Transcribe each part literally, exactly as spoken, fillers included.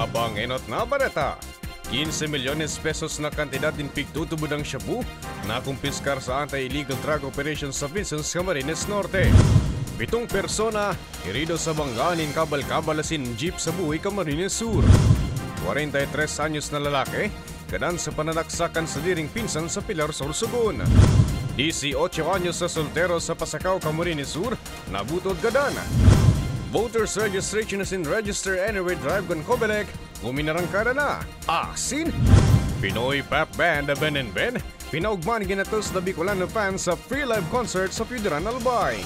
Pangenot na bareta, quince milyones pesos na kantidad nin pigtutubod ang shabu nakumpiskar sa anti-illegal drug operation sa Vinzons, Camarines Norte. Pitong persona herido sa banggaan nin kabal-kabal asin jeep sa Buhi, Camarines Sur. Kwarenta y tres anyos na lalaki, gadan sa pananaksak kan sadiring pinsan sa Pilar, Sorsogon. Dieciocho anyos na soltero sa Pasacao, Camarines Sur, nabutod gadan. Voters registration asin Register Anywhere drive kan Comelec, uminarangkada na. Asin, Pinoy pop band Ben and Ben, pinaugman ginatos na Bicolano fans sa free live concert sa Piedran, Albay.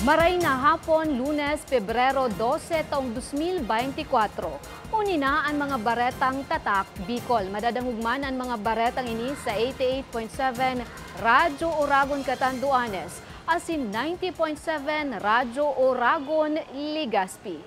Maray na hapon, Lunes, Pebrero dose, taong dos mil beintikwatro. Uni na an mga baretang Tatak Bicol. Madadangog man an mga baretang ini sa eighty-eight point seven Radyo Oragon, Catanduanes, asin ninety point seven Radyo Oragon, Legazpi.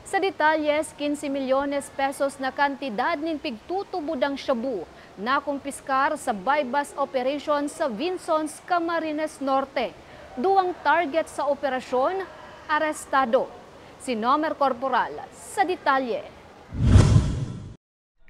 Sa detalles, quince milyones pesos na kantidad nin pigtutubodang shabu nakumpiskar sa buy-bust operation sa Vinzons, Camarines Norte. Duwang target sa operasyon, arestado. Si Nomer Corporal sa detalye.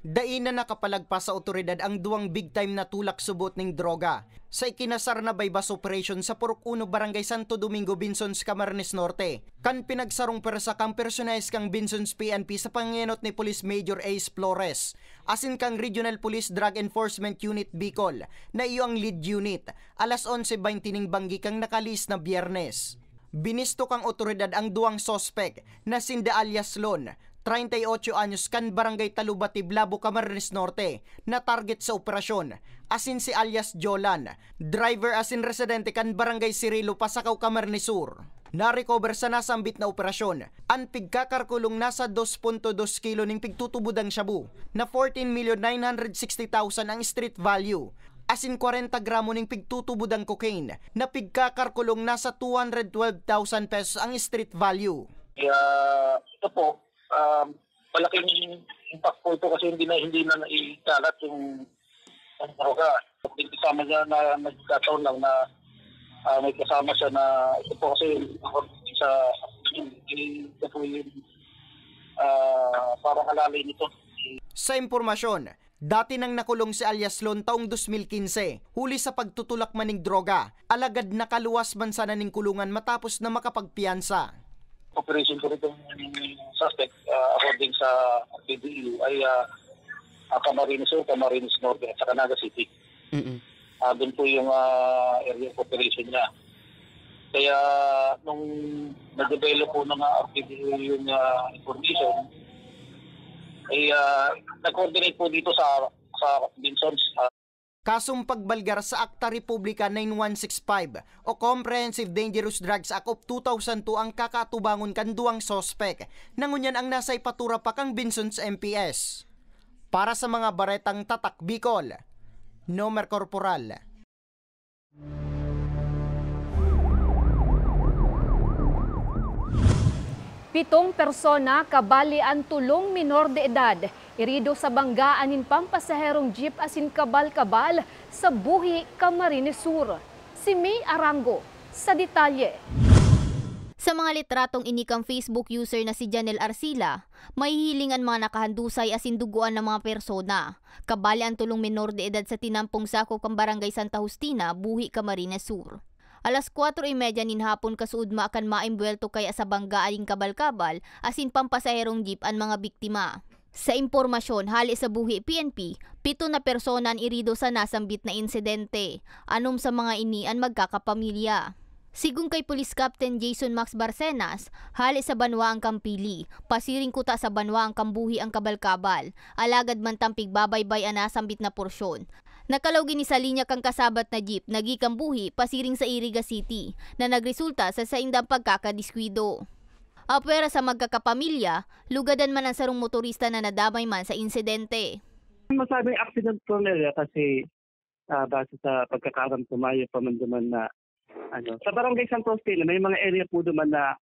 Dai na nakapalagpas sa otoridad ang duwang big time na tulak subot ning droga sa ikinasar na buy-bust operation sa Purok Uno, Barangay Santo Domingo, Vinzons, Camarines Norte, kan pinagsarong pwersa kan personahes kan Vinzons P N P sa pangenot ni Police Major Ace Flores asin kan Regional Police Drug Enforcement Unit Bicol, na iyo ang lead unit, alas onse baynte ning banggi kan nakalihis na Biyernes. Binistok kan otoridad ang duwang suspek na sinda alias Lon, treinta y ocho anyos, kan Barangay Taluba, Tiblabo, Camarines Norte, na target sa operasyon, asin si alias Jolan, driver asin residente kan Barangay Cirilo, Pasacao, Camarines Sur. Na-recover sa nasambit na operasyon an pigkakarkulong nasa dos punto dos kilo ning pigtutubodang shabu na fourteen million nine hundred sixty thousand ang street value, asin kwarenta gramo ning pigtutubodang cocaine na pigkakarkulong nasa two hundred twelve thousand pesos ang street value. Kaya ito po, um, malaking impact po ito kasi hindi na, hindi na naikalat yung, yung droga. Yung kasama niya na nagkataon lang na, ah, may kasama siya na ito po kasi sa, ito po yung, ah, parang alalay nito. Sa impormasyon, dati nang nakulong si alias Lon taong dos mil quince, huli sa pagtutulak man ning droga. Alagad nakaluwas man sana ning kulungan matapos na makapagpiyansa. Operation po nitong suspect, ah, according sa P D E U, ay, ah, ah, Camarines Sur, Camarines Norte, at saka Naga City. Mm-mm. Ah, doon po yung, ah, area of operation niya. Kaya nung nag-develop po ng, ah, R P D O yung, ah, information, ay, ah, nag-coordinate po dito sa, sa Vinzons, ah. Kasong pagbalgar sa Akta Republika nine one six five o Comprehensive Dangerous Drugs Act of two thousand two ang kakaatubangon kan duwang suspek, na ngunyan ang nasa ipatura pa kan Vinzons M P S. Para sa mga baretang Tatak Bicol, Nomer Corporal. Pitong persona, kabali an tolong menor de edad, herido sa banggaan nin pampasaherong jeep asin kabal-kabal sa Buhi, Camarines Sur. Si May Arango sa detalye. Sa mga litratong ini kan Facebook user na si Janel Arcila, mahihiling an mga nakahandusay asin dugoan na mga persona. Kabali an tolong menor de edad sa tinampong sakop kan Barangay Santa Justina, Buhi, Camarines Sur. Alas kwatro y medya nin hapon kasuodma kan maimbuwelto kaya sa banggaan nin kabal-kabal asin pampasaherong jeep an mga biktima. Sa impormasyon hale sa Buhi P N P, pito na persona an irido sa nasambit na insidente. Anom sa mga ini an magkakapamilya. Sigon kay Police Captain Jason Max Barcenas, hale sa banwaan kan Pili, pasiring kuta sa banwaan kan Buhi an kabal-kabal, alagad mantang pigbabaybay an nasambit na porsyon. Nakalaog ini sa linya kan kasabat na jeep na gikan Buhi pasiring sa Iriga City, na nagresulta sa saindang pagkakadiskuido. Apwera sa magkakapamilya, lugadan man an sarong motorista na nadamay man sa insidente. Masabing accident po nila kasi, ah, base sa pagkakaaram ko, mayo pa man duman na Ano, sa Barangay Santo Stella, may mga area po duman na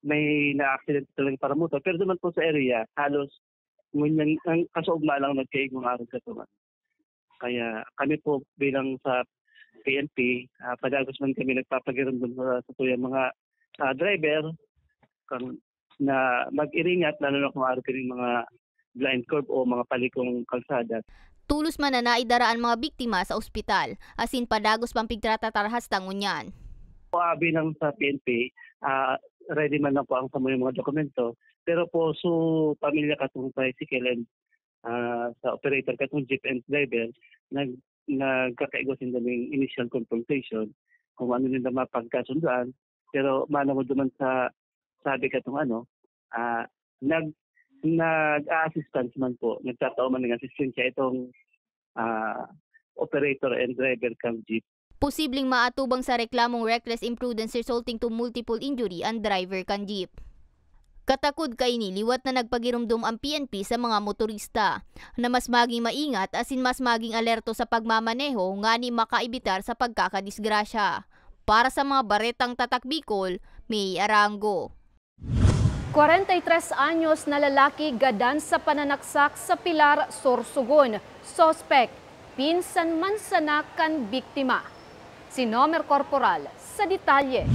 may na-accident talaga para motor. Pero duman po sa area, halos ngunyan, ang kasaugma lang nagkaigong arog sa tuwan. Kaya kami po bilang sa P N P, ah, padagos man kami nagpapagirumdom sa, sa tuyang mga, ah, driver kang, na mag-iringat, lalo na kung arog kaning mga blind curve o mga palikong kalsada. Tolos man na naidara an mga biktima sa ospital, asin padagos pang pigtratatar hasta ngunyan. Ah, bilang sa P N P, ah, ready man lang po ang samuyang mga dokumento. Pero po, so, pamilya katong tricycle and, ah, sa operator katong jeep and driver, nag-, nagkakaigo sinda ning initial confrontation kung ano nila mapagkasundoan. Pero manamod naman sa sabi katong ano, ah, nag-, nag-a-assistance man po, nagtatao man ng asistensya itong, ah, operator and driver kang jeep. Posibleng maatubang sa reklamong reckless imprudence resulting to multiple injury an driver kan jeep. Katakod kaini, liwat na nagpagiromdom ang P N P sa mga motorista na mas maging maingat asin mas maging alerto sa pagmamaneho ngani makaibitar sa pagkakadisgrasya. Para sa mga baretang Tatak Bicol, May Arango. Kwarenta y tres anyos na lalaki gadan sa pananaksak sa Pilar, Sorsogon. Suspek, pinsan man sana kan biktima. Si Nomer Corporal sa detalye.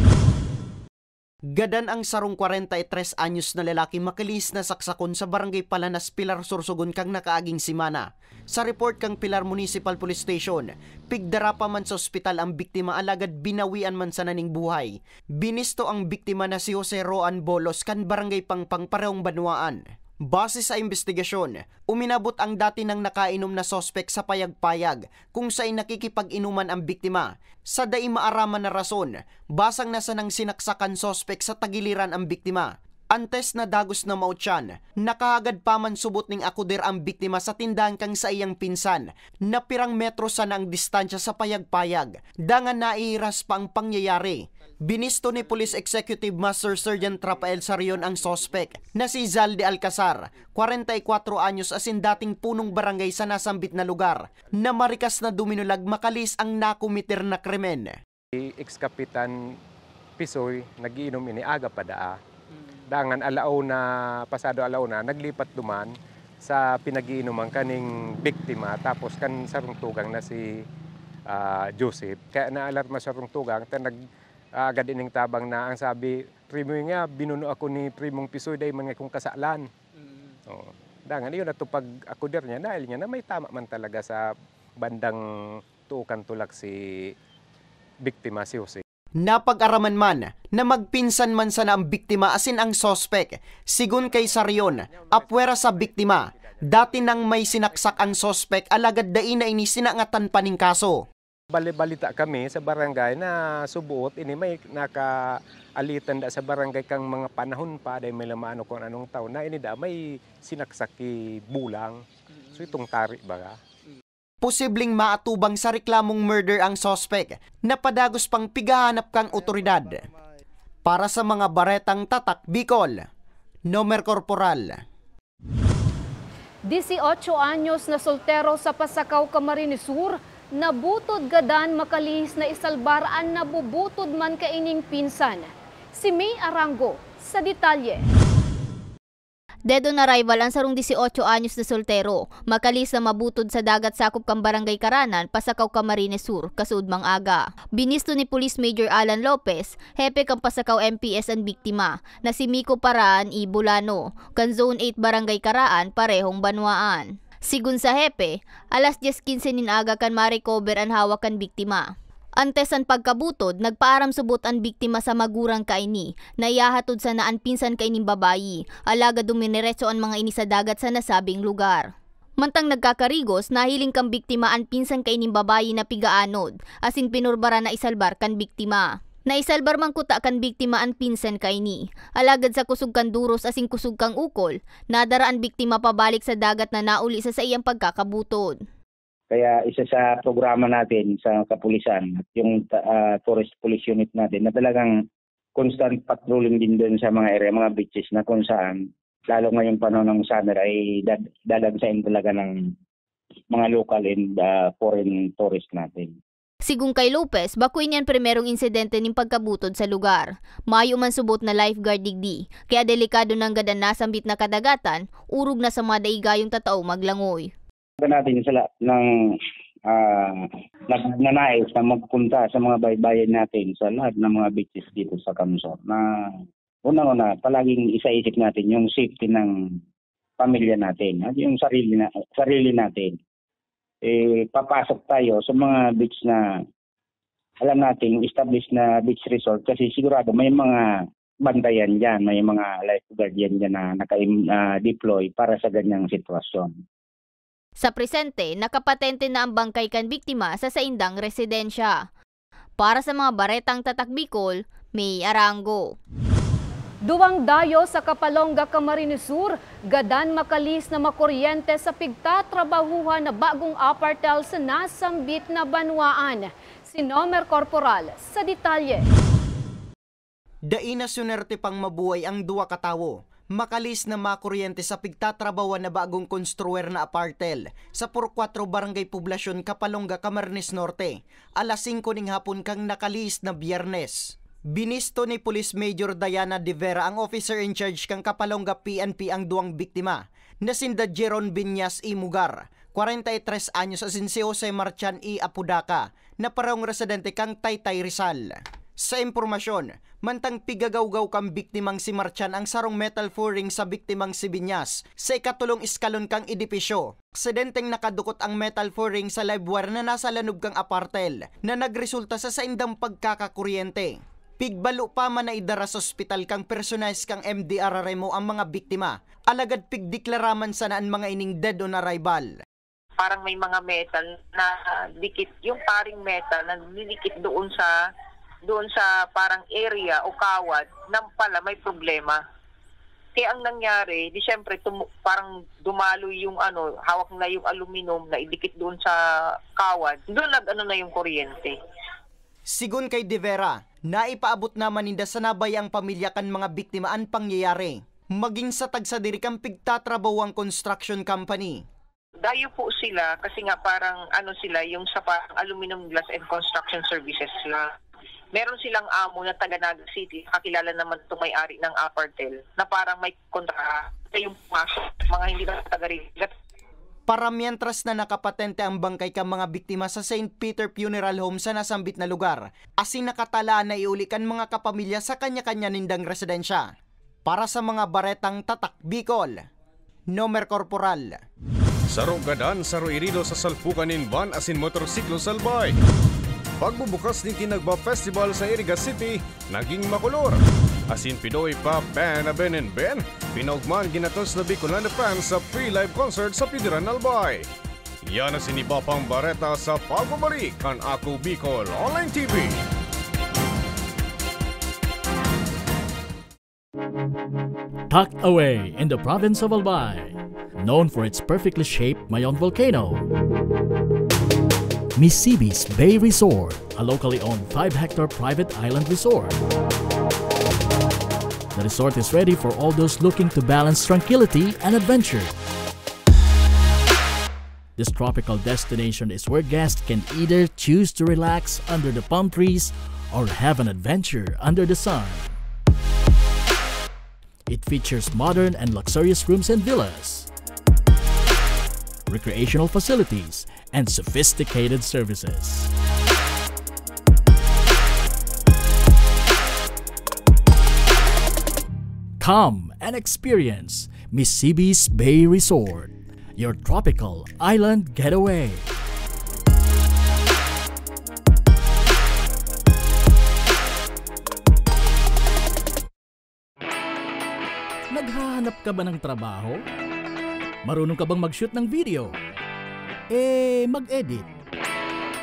Gadan ang sarong kwarenta y tres anyos na lalaki makalihis na saksakon sa Barangay Palanas, Pilar, Sorsogon kan nakaaging semana. Sa report kan Pilar Municipal Police Station, pigdara pa man sa ospital ang biktima alagad binawian man sana ning buhay. Binisto ang biktima na si Jose Roan Bolos kan Barangay Pangpang, parehong banwaan. Base sa imbestigasyon, uminabot ang dati nang nakainom na suspek sa payag-payag kung saen nakikipag-inuman ang biktima. Sa dai maaraman na rason, basang na sanang sinaksak kan suspek sa tagiliran ang biktima. Antes na dagos na mautyan, nakahagad pa man subot ning akudir ang biktima sa tindahan kan saiyang pinsan, na pirang metro sana ang distansya sa payag-payag, dangan naihiras pa ang pangyayari. Binisto ni Police Executive Master Sergeant Rafael Sarion ang suspek na si Zaldi Alcazar, kwarenta y kwatro anyos, asin dating punong barangay sa nasambit na lugar, na marikas na duminulag makalihis ang nakometer na krimen. Si ex-kapitan Pisoy, nag-iinom ini aga pa daa. Mm. Dangan alauna, pasado alauna, naglipat duman sa pinag-iinuman kaning biktima, tapos kan sarong tugang na si, ah, Joseph. Kaya naalarma sarong tugang, ta nag-, ah, agad ining tabang na ang sabi, "Primo nga, binuno ako ni Primong Pisoy, dahil man nga kung kasalan." Mm. Oo. Dangan, iyon na to pag-akudir niya, dahil niya na may tama man talaga sa bandang tuo kan tulak si biktima, si Jose. Napag-araman man na magpinsan man sana ang biktima asin ang suspek. Sigon kay Sarion, apwera sa biktima, dati nang may sinaksak ang suspek alagad dai na ini sinangatan pa ning kaso. Bali-balita kami sa barangay na subuot ini may nakaalitan da sa barangay kang mga panahon pa, dai may lamaano kung anong taon na ini da may sinaksak ki bulang. So, itong tari baga. Posibleng maatubang sa reklamong murder ang suspek na padagos pang pigahanap kang otoridad. Para sa mga baretang Tatak Bicol, Nomer Corporal. Dieciocho anyos na soltero sa Pasacao, Camarines Sur, nabutod gadan makalihis na isalbar an nabubutod man kaining pinsan. Si May Arango sa detalye. Dead on arrival ang sarong dieciocho anyos na soltero, makalihis na mabutod sa dagat sakop kan Barangay Karanan, Pasacao, Camarines Sur, kasuodmang aga. Binisto ni Police Major Alan Lopez, hepe kan Pasacao M P S, an biktima, na si Miko Paraan y Bulano, kan Zone eight Barangay Karaan, parehong banwaan. Sigon sa hepe, alas dyes quince nin aga kan ma-recover an hawak kan biktima. Antes an pagkabutod, nagpaaram subot an biktima sa magurang kaini na ihahatod sana an pinsan kaining babayi, alagad dumiretso an mga ini sa dagat sa nasabing lugar. Mantang nagkakarigos, nahiling kan biktima an pinsan kaining babayi na pigaanod, asin pinurbaran na isalbar kan biktima. Naisalbar man kuta kan biktima an pinsan kaini, alagad sa kusog kan duros asin kusog kan ukol, nadara an biktima pabalik sa dagat na nauli sa saiyang pagkakabutod. Kaya isa sa programa natin sa kapulisan, yung, ah, Forest Police Unit natin na talagang constant patrolling din doon sa mga area, mga beaches na kung saan, lalo ngayong panahon ng summer, ay dad-, dadagsain talaga ng mga local and, ah, foreign tourist natin. Sigon kay Lopez, bako ini an primerong insidente nin pagkabutod sa lugar. Mayo man subot na lifeguard digdi, kaya delikado nanggad an nasambit na kadagatan, orog na sa mga daigayong tataong maglangoy. Natin sa lahat ng, ah, nagnanais na magpunta sa mga baybayan natin, sa lahat ng mga beaches dito sa Kamsor, na unang-una, palaging isaisip natin yung safety ng pamilya natin, at yung sarili na, sarili natin. Eh, papasok tayo sa mga beach na alam nating established na beach resort kasi sigurado may mga bantayan diyan, may mga lifeguard yan diyan na naka-, ah, deploy para sa ganyang sitwasyon. Sa presente, nakapatente na ang bangkay kan biktima sa saindang residensya. Para sa mga baretang Tatak Bicol, May Arango. Duwang dayo sa Kapalonga, Camarines Sur, gadan makalihis na makuryente sa pigtatrabahuhan na bagong apartel sa nasambit na banwaan. Si Nomer Corporal sa detalye. Dai na swinerte pang mabuhay ang duwa ka tawo. Makalihis na makuryente sa pigtatrabahuhan na bagong konstruir na apartel sa Purok Kuwatro, Barangay Poblacion, Kapalonga, Camarines Norte, alas singko ning hapon kan nakalihis na Biyernes. Binisto ni Police Major Diana De Vera, ang officer in charge kan Kapalonga P N P, ang duwang biktima, na sinda Jeron Viñas Imugar, kwarenta y tres anyos, asin si Jose Marchan I. Apodaca, na parehong residente kan Taytay, Rizal. Sa impormasyon, mantang pigagawgaw kan biktimang si Marchan ang sarong metal flooring sa biktimang si Viñas sa ikatolong eskalon kan edipisyo, aksidenteng nakadukot ang metal flooring sa live wire na nasa lanob kan apartel, na nagresulta sa saindang pagkakakuryente. Pigbalo pa man na idara sa ospital kan personahe kan M D R Remo ang mga biktima, alagad pigdeklara man sana an mga ining dead on arrival. Parang may mga metal na dikit, yung paring metal na dinikit doon sa, doon sa parang area o kawad na pala may problema. Kaya ang nangyari, di siyempre tumu-, parang dumaloy yung ano, hawak na yung aluminum na idikit doon sa kawad. Doon nag-ano na yung kuryente. Sigon kay De Vera, naipaabot naman ninda sa nabayang pamilya kan mga biktima an pangyayari, magin sa tagsadiri kan pigtatrabahoang construction company. Dayo po sila kasi nga parang ano sila, yung sa parang aluminum, glass and construction services na meron silang amo na taga Naga City, kakilala naman itong may-ari ng apartel, na parang may kontra, yung pumasok, mga hindi na taga Rigat. Paramientras na nakapatente ang bangkay kan mga biktima sa Saint Peter Funeral Home sa nasambit na lugar, asin nakatalaan na iuli kan mga kapamilya sa kanya-kanya nindang residensya. Para sa mga baretang Tatak Bicol, Nomer Corporal. Saro gadan, saro irido sa salpukan nin van asin motorsiklo salbahe. Pagbubukas nin Kinagba Festival sa Iriga City, naging makolor. Asin pidoy pa, Ben Aben and Ben, pinaugma an ginatos na Bicolano fans sa free live concert sa Pidiran, Albay. Yan asin iba pang bareta sa pagbabalik kan Ako Bicol Online T V. Tucked away in the province of Albay, known for its perfectly shaped Mayon volcano, Misibis Bay Resort, a locally owned five-hectare private island resort. The resort is ready for all those looking to balance tranquility and adventure. This tropical destination is where guests can either choose to relax under the palm trees or have an adventure under the sun. It features modern and luxurious rooms and villas, recreational facilities, and sophisticated services. Come and experience Misibis Bay Resort, your tropical island getaway. Naghahanap ka ba ng trabaho? Marunong ka bang mag-shoot ng video? Eh, mag-edit?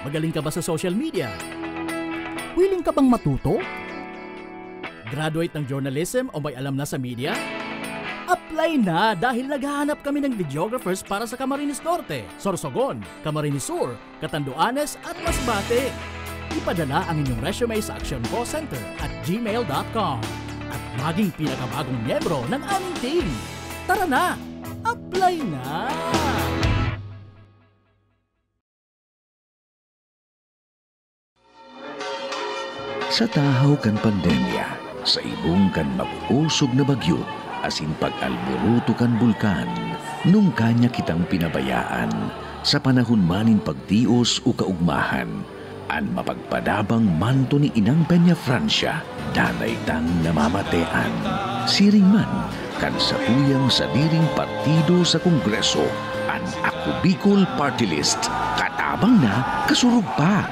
Magaling ka ba sa social media? Willing ka bang matuto? Graduate ng journalism o may alam na sa media? Apply na, dahil naghahanap kami ng videographers para sa Camarines Norte, Sorsogon, Camarines Sur, Catanduanes at Masbate. Ipadala ang inyong resume sa actioncallcenter at gmail dot com at maging pinakabagong miyembro ng aming team. Tara na! Apply na! Sa tahaw kan pandemya, sa ibong kan mag-osog na bagyo, asin pag-alboroto kan bulkan, nungka niya kitang pinabayaan. Sa panahon man nin pagtios o kaugmahan, an mapagpadabang manto ni Inang Peñafrancia, danay tang namamatean. Siring man kan satuyang sadiring partido sa Kongreso, an Ako Bicol Party List, katabang na, kasurog pa.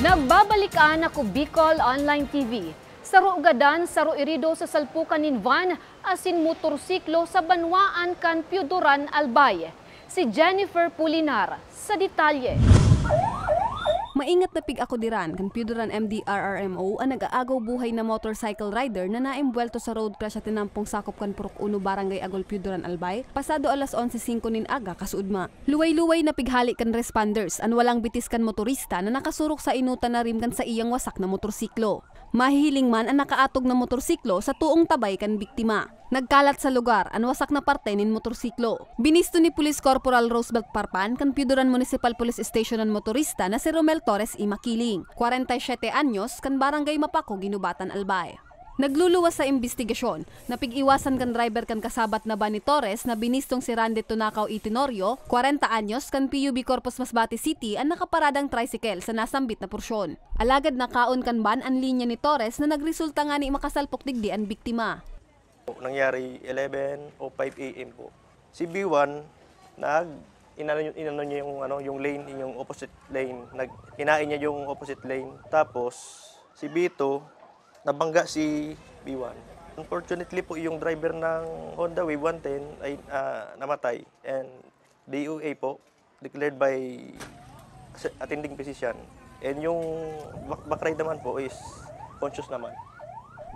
Nagbabalik an Ako Bicol Online T V. Saro gadan, saro irido sa salpukan nin van asin motorsiklo sa banwaan kan Pioduran, Albay. Si Jennifer Pulinar sa detalye. Maingat na pig-ako diran kan Pioduran M D R R M O an nag-aagaw buhay na motorcycle rider na naembwelto sa road crash sa tinampong sakop kan Purok Uno, Barangay Agol, Pioduran, Albay, pasado alas onse singko nin aga kasuodma. Luway-luway na pighale kan responders an walang bitis kan motorista na nakasurok sa inutan na rim kan saiyang wasak na motorsiklo. Mahihiling man an nakaatog na motorsiklo sa toong tabay kan biktima. Nagkalat sa lugar an wasak na parte nin motorsiklo. Binisto ni Police Corporal Roosevelt Parpan kan Pioduran Municipal Police Station an motorista na si Romel Torres y Makiling, kwarenta y siyete anyos, kan Barangay Mapaco, Guinobatan, Albay. Nagluluwas sa imbestigasyon, napig-iwasan kan driver kan kasabat na van ni Torres na binistong si Randy Tunacao y Tenorio, kwarenta anyos, kan P U B Corpus Masbate City, an nakaparadang tricycle sa nasambit na porsyon. Alagad nakaon kan van an linya ni Torres na nagresulta ngani makasalpok digdi an biktima. Nangyari eleven o five A M po. Si B one, nag, inano, inano niya yung, ano, yung lane, yung opposite lane. Nag, kinain niya yung opposite lane. Tapos, si B two, nabangga si B one. Unfortunately po, yung driver ng Honda Wave one ten ay, ah, namatay. And D O A po, declared by attending physician. And yung back, back ride naman po is conscious naman.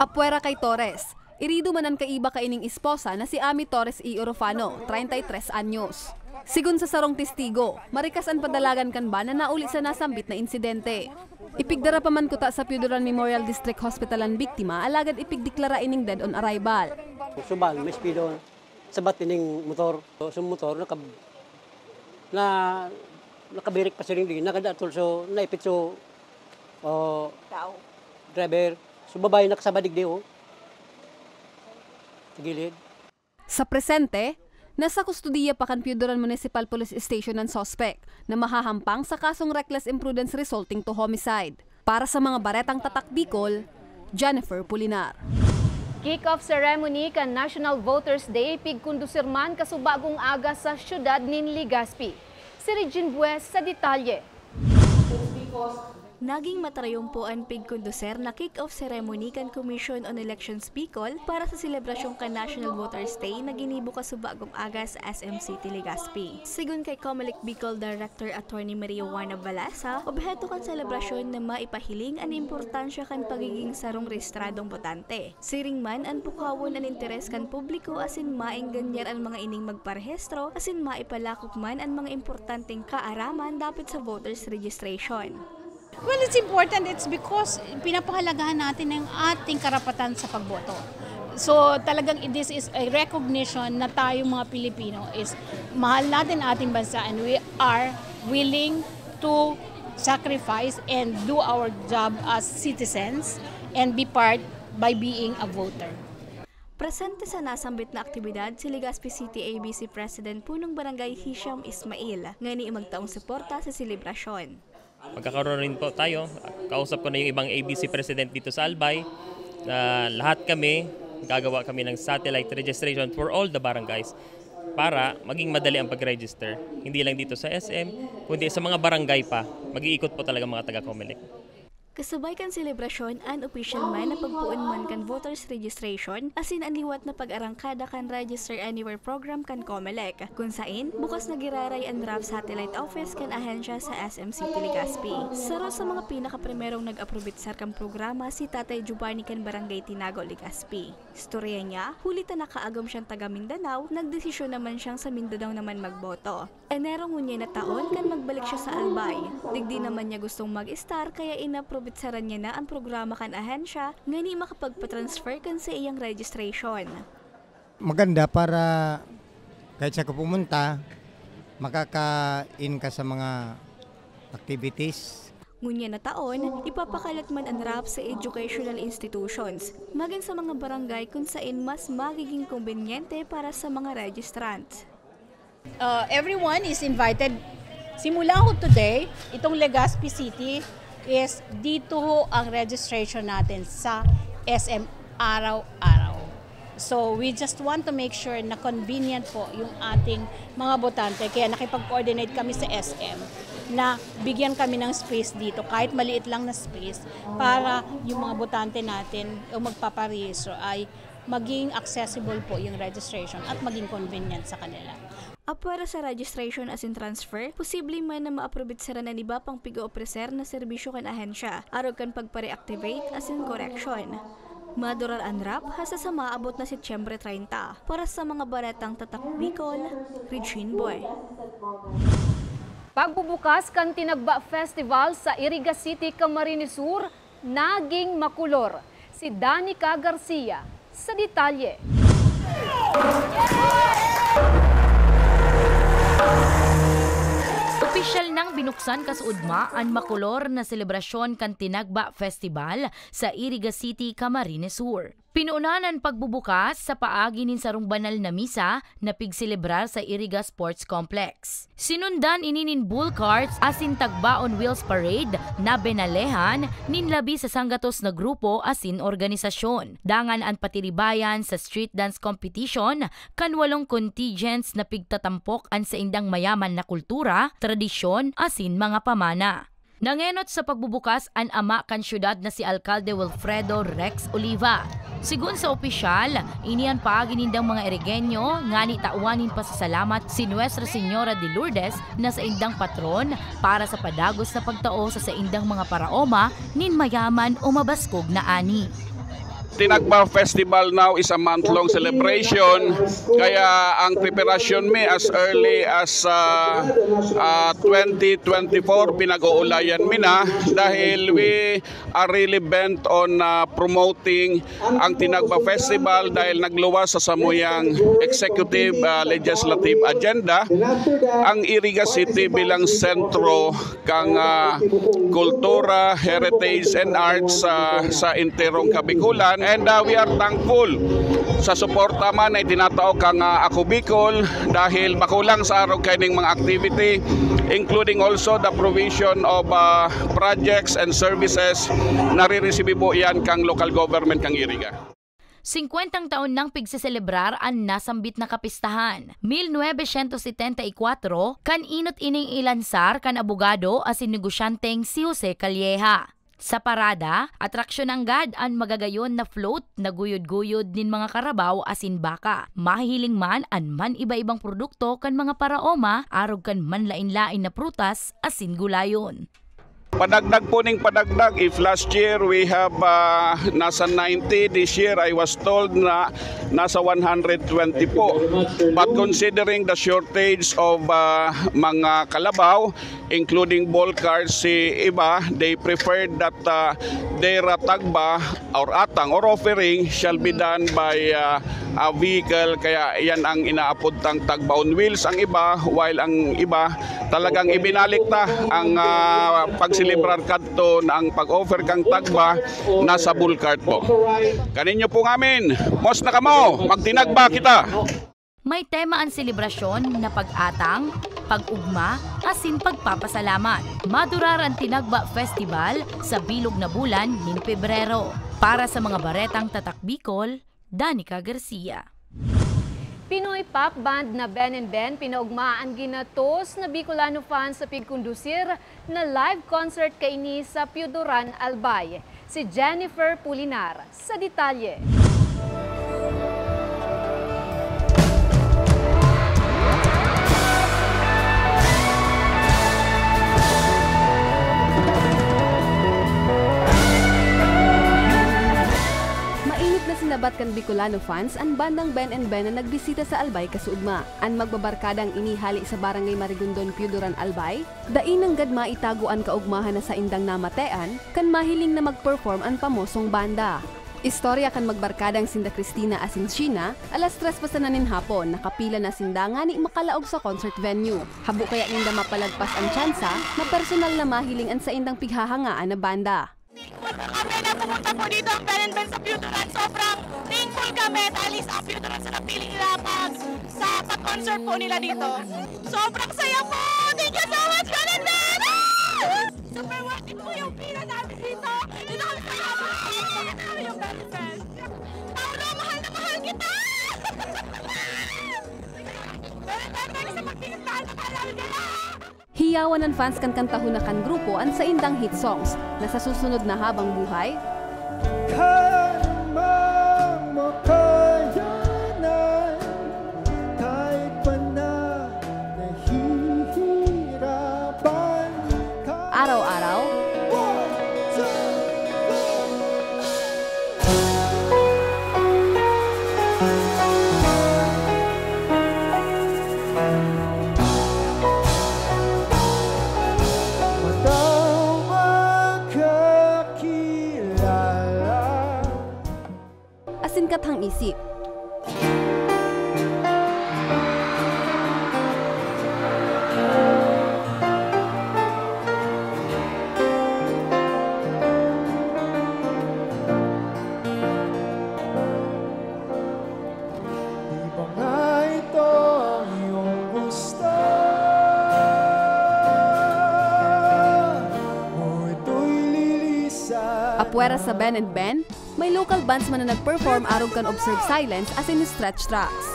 Apwera kay Torres, irido man an kaiba kaining esposa na si Ami Torres y Orofano, treinta y tres anyos. Sigon sa sarong testigo, marikas an padalagan kan van na nauli sa nasambit na insidente. Ipigdara pa man kuta sa Pioduran Memorial District Hospital an biktima, alagad ipigdeklara ining dead on arrival. Suban, may speedo. Sabat ining motor. So, so motor, nakab-, na, nakabirik pa siring din, nagada atol so, naipit so, oh, Tao. Driver. So, babae nakasaba digdi, oh. Sa gilid. Sa presente, nasa kustodiya pa kan Pioduran Municipal Police Station an suspek na mahahampang sa kasong reckless imprudence resulting to homicide. Para sa mga baretang Tatak Bicol, Jennifer Pulinar. Kick-off ceremony kan National Voters Day pigkondusir man kasubagong aga sa siyudad nin Legazpi. Si Regine Bues sa detalye. Naging matrayumpo an pigkondusir na kick-off ceremony kan Commission on Elections Bicol para sa selebrasyon kan National Voters Day na ginibo kasubagong aga sa S M City Legazpi. Sigon kay Comelec Bicol Director Attorney Maria Juana Balasa, obheto kan selebrasyon na maipahiling an importansya kan pagiging sarong rehistradong botante. Siring man an pukawon an interes kan publiko asin maengganyar an mga ining magparehistro asin maipalakop man an mga importanteng kaaraman dapit sa voters registration. Well, it's important. It's because pinapahalagahan natin ang ating karapatan sa pagboto. So, talagang this is a recognition na tayong mga Pilipino is mahal natin ating bansa and we are willing to sacrifice and do our job as citizens and be part by being a voter. Presente sa nasambit na aktibidad si Legazpi City A B C President Punong Barangay Hisham Ismail ngani magtaong suporta sa selebrasyon. Magkakaroon rin po tayo. Kausap ko na yung ibang A B C president dito sa Albay na lahat kami, gagawa kami ng satellite registration for all the barangays para maging madali ang pag-register. Hindi lang dito sa S M, kundi sa mga barangay pa. Mag-iikot po talaga mga taga-Comelec. Kasabay kan selebrasyon an opisyal man na pagpoon man kan voters registration asin an liwat na pag-arangkada kan Register Anywhere program kan Comelec, kun sain bukas na giraray an draft satellite office kan ahensya sa S M City Legazpi. Saro sa mga pinakaprimerong nag-aprobitsar kan programa si Tatay Giovanni kan Barangay Tinago, Legazpi. Istorya niya, huli ta nakaagom siyang taga Mindanao, nagdesisyon naman siyang sa Mindanao naman magboto. Enero ngunyan na taon kan magbalik siya sa Albay. Digdi naman niya gustong mag-estar kaya inaprobitsaran niya na an programa kan ahensya ngani makapagpa-transfer kan sa iyang registration. Maganda para kahit sa ka pumunta, makaka-in ka sa mga activities. Ngunyan na taon, ipapakalat man an RAFF sa educational institutions, magin sa mga barangay kun sain mas magiging kombenyente para sa mga registrants. Uh, everyone is invited. Simula ho today, itong Legazpi City is dito ho ang registration natin sa S M araw-araw. So we just want to make sure na convenient po yung ating mga botante. Kaya nakipag-coordinate kami sa S M na bigyan kami ng space dito, kahit maliit lang na space, para yung mga botante natin o magpaparehistro ay maging accessible po yung registration at maging convenient sa kanila. Apwera sa registration asin transfer, posible man na maaprobitsaran an iba pang pig-opreser na serbisyo kan ahensya, arog kan pagpa-reactivate asin correction. Madurar an RAFF hasta sa maabot na Setyembre treinta. Para sa mga baretang Tatak Bicol, Regine Boy. Pagbubukas kan Tinagba Festival sa Iriga City, Camarines Sur, naging makulor. Si Danica Garcia sa detalye. Opisyal nang binuksan kasuodma an makulor na selebrasyon kan Tinagba Festival sa Iriga City, Camarines Sur. Pinuunan an pagbubukas sa paagi nin sarong banal na misa na pigselebrar sa Iriga Sports Complex. Sinundan ini nin bull carts asin tagbaon wheels parade na benalehan nin labi sa sanggatos na grupo asin organisasyon. Dangan an patiribayan sa street dance competition kan walong contingents na pigtatampok an saindang mayaman na kultura, tradisyon asin mga pamana. Nangenot sa pagbubukas an ama kan syudad na si Alkalde Wilfredo Rex Oliva. Sigon sa opisyal, ini an paagi nindang mga Irigenyo ngani tawan nin pasasalamat si Nuestra Señora de Lourdes na saindang patron para sa padagos na pagtao sa saindang mga paraoma nin mayaman o mabaskog na ani. Tinagba Festival now is a month-long celebration, kaya ang preparasyon mi as early as uh, uh, twenty twenty-four, pinag-uulayan mi na dahil we are really bent on uh, promoting ang Tinagba Festival dahil nagluwas sa samuyang executive uh, legislative agenda ang Iriga City bilang sentro kang uh, kultura, heritage, and arts uh, sa enterong Kabikulan. And uh, we are thankful sa suporta man na itinatao kang uh, Ako Bicol dahil makulang sa arog kaining mga activity, including also the provision of uh, projects and services na riresibibo yan kang local government kang Iriga. Singkwentang taon nang pigseselebrar an nasambit na kapistahan. Mil novecientos setenta y cuatro, kan inot ining ilansar kan abogado asin negosyanteng si Jose Calleja. Sa parada, atraksyon nanggad an magagayon na float na guyod-guyod nin mga karabaw asin baka. Mahihiling man an man-iba-ibang produkto kan mga paraoma arog kan manlain-lain na prutas asin gulayon. Padagdag po ning padagdag. If last year we have uh, nasa ninety, this year I was told na nasa one hundred twenty po. But considering the shortage of uh, mga kalabaw, including ball cards, si iba, they preferred that uh, their uh, tagba or atang or offering shall be done by uh, a vehicle. Kaya yan ang inaapod tang tagba on wheels ang iba, while ang iba talagang ibinalik ta ang uh, pagselebrar kadto na ang pag-offer kang tagba nasa bull cart po. Kaninyo po ngamin, mos na kamo, magtinagba kita. May tema an selebrasyon na pag-atang, pag-ugma, asin pagpapasalamat. Madurar an Tinagba Festival sa bilog na bulan nin Pebrero. Para sa mga baretang Tatak Bicol, Danica Garcia. Pinoy pop band na Ben and Ben pinaugma an ginatos na Bicolano fans sa pigkondusir na live concert kaini sa Pioduran, Albay. Si Jennifer Pulinar sa detalye. Mainit na sinabay Kan Bicolano fans an bandang Ben and Ben na nagbisita sa Albay kasuodma. An magbabarkadang ini hale sa Barangay Marigondon, Pioduran, Albay, dai nanggad maitago an kaugmahan na saindang namatean kan mahiling na mag-perform an pamosong banda. Istorya kan magbarkadang sinda Christina asin Sheena, alas tres pa sana nin hapon, nakapila na sinda ngani makalaog sa concert venue. Habo kaya ninda mapalagpas an tsansa na personal na mahiling an saindang pighahangaan na banda. Thankful po kami na pumunta po dito ang Ben and Ben sa Pioduran. Sobrang thankful kami dahil isa ang Pioduran sa napili nila pag, sa pag-concert po nila dito. Sobrang saya po! Thank you so much, Ben and Ben! Ah! Super worth it po yung pila namin dito. Dito kami sa Pioduran. Yung Ben and Ben. Paulo, mahal na mahal kita! Ben and Ben, pwede sa pagtingin, mahal na mahal namin kayo! Hiyawan an fans kan kantahon na kan grupo an saindang hit songs na Sa Susunod na Habang Buhay, Kaya namang makayanan, kahit pa na nahihirapan ka. Araw-araw, One, two, go! Mataw makakilala. Asin Kathang Isip. Di ba nga ito ang iyong gusto? O ito'y lilisan? Apwera sa Ben and Ben, may local bands man na nag-perform arog kan Observe Silence asin Stretch Tracks.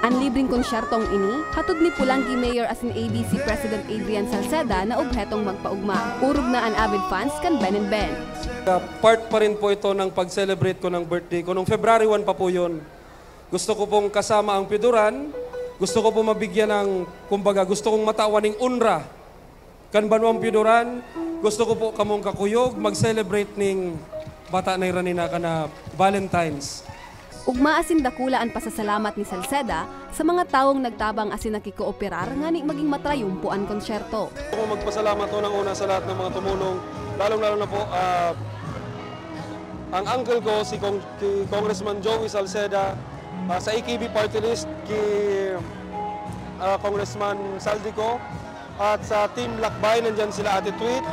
An libreng konsyertong ini, hatod ni Polangui Mayor asin A B C President Adrian Salceda na obhetong magpaugma. Orog na an avid fans kan Ben and Ben. Part pa rin po ito ng pag-celebrate ko ng birthday ko. Nung February one pa po yun. Gusto ko pong kasama ang Pioduran. Gusto ko po mabigyan ng, kumbaga, gusto kong matawan ning onra kan banwang Pioduran. Gusto ko po kamong kakuyog, mag-celebrate ning bata na iran ina ka na Valentine's. Ugma asin dakula an pasasalamat ni Salceda sa mga tawong nagtabang asin nakikooperar ngani magin matrayumpo an konsyerto. Gusto kong magpasalamat unang-una sa lahat ng mga tumulong, lalong-lalo na po, ah, ang uncle ko, si Cong-, ki Congressman Joey Salceda, ah, sa A K B Party List, ki, ah, Congressman Zaldy Co, at sa Team Lakbay, nandyan sila Ate Tweet,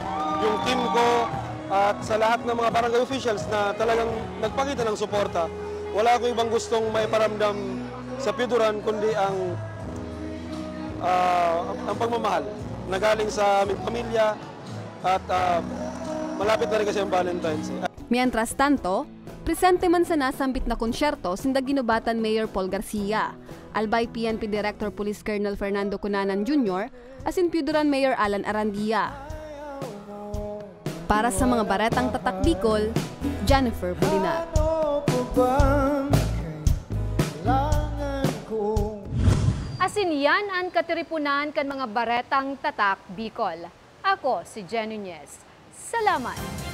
yung team ko, at sa lahat ng mga barangay officials na talagang nagpakita ng suporta. Wala ako ibang gustong maiparamdam sa Pioduran kundi ang, ah, ang pagmamahal na galing sa aming pamilya at, ah, malapit na rin kasi ang Valentine's. Mientras tanto, presente man sa nasambit na konsyerto sinda Guinobatan Mayor Paul Garcia, Albay P N P Director Police Colonel Fernando Cunanan Junior asin Pioduran Mayor Alan Arandia. Para sa mga Baretang Tatak Bicol, Jennifer Pulinar. Asin yan an katiriponan kan mga Baretang Tatak Bicol. Ako si Jen Nunez. Salamat!